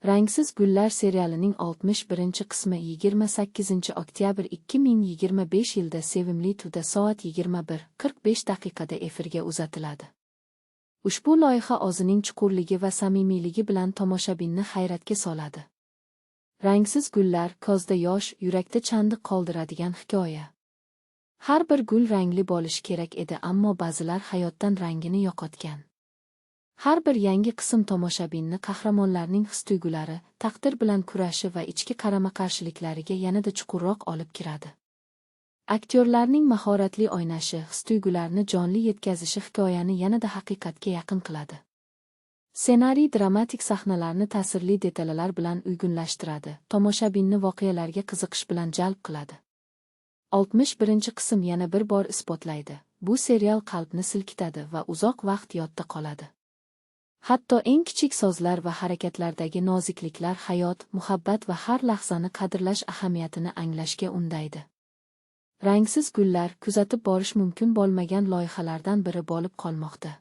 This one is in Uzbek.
Rangsiz gullar serialining 61-qismi 28 oktyabr 2025 yilda Sevimli TVda soat 21:45 daqiqada efirga uzatiladi. Ushbu loyiha o'zining chuqurligi va samimiyligi bilan tomoshabinni hayratga soladi. Rangsiz gullar ko'zda yosh, yurakda chandiq qoldiradigan hikoya. Har bir gul rangli bo'lishi kerak edi, ammo ba'zilar hayotdan rangini yo'qotgan. Har bir yangi qism tomoshabinni qahramonlarning his-tuyg'ulari, taqdir bilan kurashi va ichki qarama-qarshiliklariga yanada chuqurroq olib kiradi. Aktyorlarning mahoratli o'ynashi, his-tuyg'ularni jonli yetkazishi hikoyani yanada haqiqatga yaqin qiladi. Ssenariy dramatik sahnalarni ta'sirli detallar bilan uyg'unlashtiradi, tomoshabinni voqealarga qiziqish bilan jalb qiladi. 61-qism yana bir bor isbotlaydi. Bu serial qalbni silkitadi va uzoq vaqt yodda qoladi. Hatto eng kichik so'zlar va harakatlardagi nozikliklar hayot, muhabbat va har lahzani qadrlash ahamiyatini anglashga undaydi. Rangsiz gullar kuzatib borish mumkin bo'lmagan loyihalardan biri bo'lib qolmoqda.